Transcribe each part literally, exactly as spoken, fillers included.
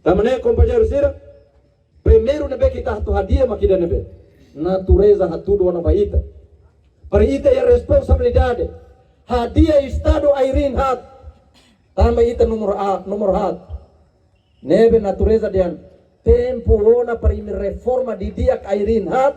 Tanba ne'e, kompañeiru sira, primeiru ne'ebé ke ita atu hadi'a mak ida ne'ebé: natureza hatudu ona ba ita, para ita iha responsabilidade hadi'a Estadu ai-riin haat. Tanba ita númeru A, númeru haat. Ne'ebé natureza dehan tempu ona para imi reforma didi'ak ai-riin haat,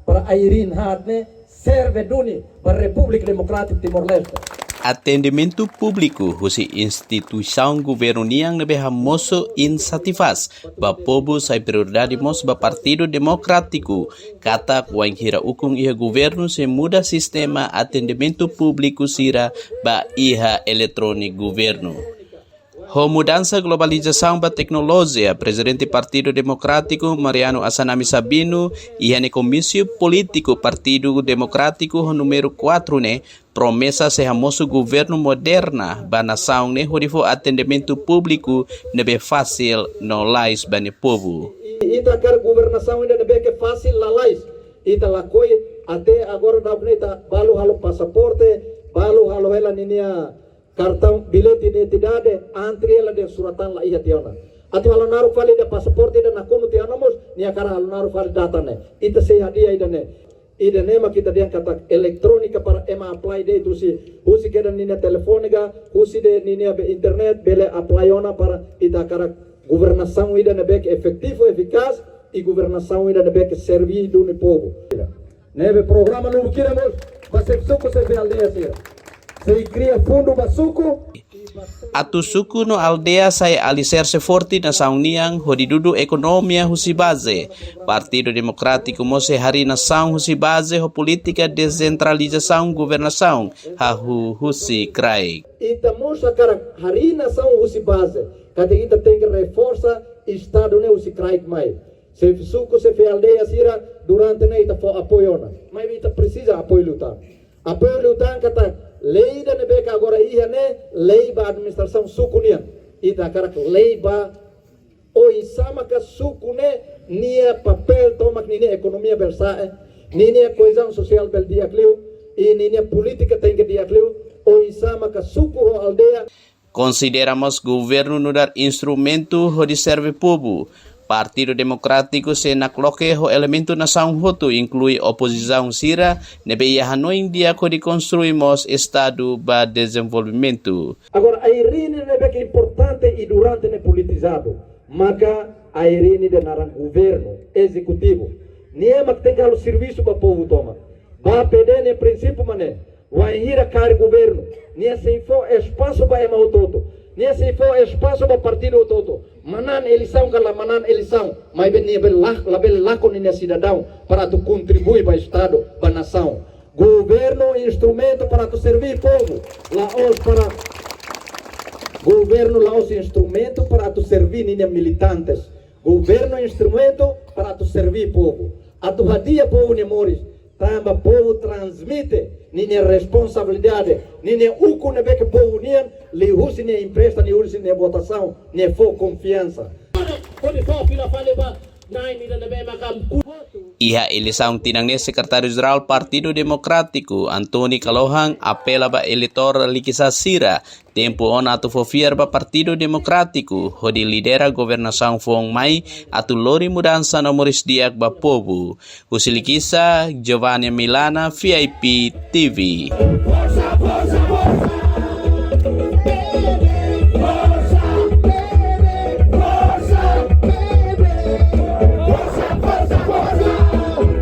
para ai-riin haat ne'e serve duni ba Repúblika Demokrátika Timor-Leste. Atendimentu públiku husi instituisaun governu nian ne'ebé hamosu insatisfás ba povu sai prioridade mós ba Partidu Demokrátiku, katak wainhira ukun iha governu sei muda sistema atendimentu públiku sira ba iha eletróniku governu. Ho mudansa globalizasaun ba teknolojia, Prezidente Partidu Demokrátiku Mariano Assanami Sabino iha nia komísiu polítiku Partidu Demokrátiku ho númeru quatro ne'e promesa sei hamosu governu moderna ba nasaun ne'e hodi fó atendimentu públiku ne'ebé fasil no lalais ba nia povu. Ita hakarak governasaun ida ne'ebé ke fasil, lalais. Ita lakohi até agora daudaun ne'e ita balu halo pasaporte, balu halo hela ninia kartaun, bilhete identidade, antre hela dehan surat tan la iha tiha ona. Atu halo naruk fali ida pasaporte ida nakonu tiha ona mós, nia hakarak halo naruk fali data ne'e. Ita sei hadi'a ida ne'e. Ida ne'e mak ita dehan katak eletrónika para ema apply de'it husi, husi kedas ninia telefone ka, husi de'it ninia be internet, bele apply ona para ita hakarak governasaun ida ne'ebé ke efetivu, efikás, i governasaun ida ne'ebé ke serve duni povu. Ne'ebé programa lubuk ida mós ba xefe suku, xefe aldeia sira. Sei kria fundu ba suku. Atu suku no aldeia sai aliserse forte nasaun nian hodi dudu ekonomia husi baze. Partidu Demokrátiku mós sei harii nasaun husi baze ho polítika desentralizasaun governasaun hahú husi kraik. Ita mós hakarak harii nasaun husi baze. Katak ita tenke reforsa Estadu ne'e husi kraik mai. Xefe suku, xefe aldeia sira durante ne'e ita fó apoiu ona. Maibé ita presiza apoiu liután. Apoiu liután katak lei ida ne'ebé ke agora iha ne'e lei ba administrasaun suku nian. Ita hakarak lei ba oinsá maka suku ne'e nia papél tomak, ninia ekonomia bele sa'e, ninia koezaun sosiál bele di'ak liu, i ninia polítika tenke di'ak liu, oinsá maka suku ho aldeia. Konsidera mós governu nu'udar instrumentu hodi serve povu. Partidu Demokrátiku sei nakloke ho elementu nasaun hotu, inklui opozisaun sira ne'ebé iha hanoin di'ak hodi konstrui mós Estadu ba dezenvolvimentu. Agora, ai-riin ne'ebé ke importante i durante ne'e politizadu, maka ai-riin ida naran governu ezekutivu. Nia mak tenke halo servisu ba povu tomak. Ba P D nia prinsípiu mak ne'e, wainhira kaer governu, nia sei fó espasu ba ema hotu-hotu. Nia sei fó espasu ba partidu hotu-hotu. Manán eleisaun ka la manán eleisaun, maibé nia bele la, labele lakon ninia sidadaun para atu kontribui ba Estadu, ba nasaun. Governu instrumentu para atu serve povu, la'ós para, governu la'ós instrumentu para atu serve ninia militantes. Governu instrumentu para atu serve povu, atu hadi'a povu nia moris, tanba povu transmite ninia responsabilidade, ninia ukun ne'ebé ke povu nian, liuhusi nia empresta, liuhusi nia votasaun, nia fó konfiansa. Iha eleisaun tinan ne'e, Sekretáriu Jerál Partidu Demokrátiku, Antoni Kalohan, apela ba eleitór Likisá sira tempu ona atu fó fiar ba Partidu Demokrátiku hodi lidera governasaun foun mai atu lori mudansa no moris di'ak ba povu. Husi Likisá, Giovanni Milana, V I P T V.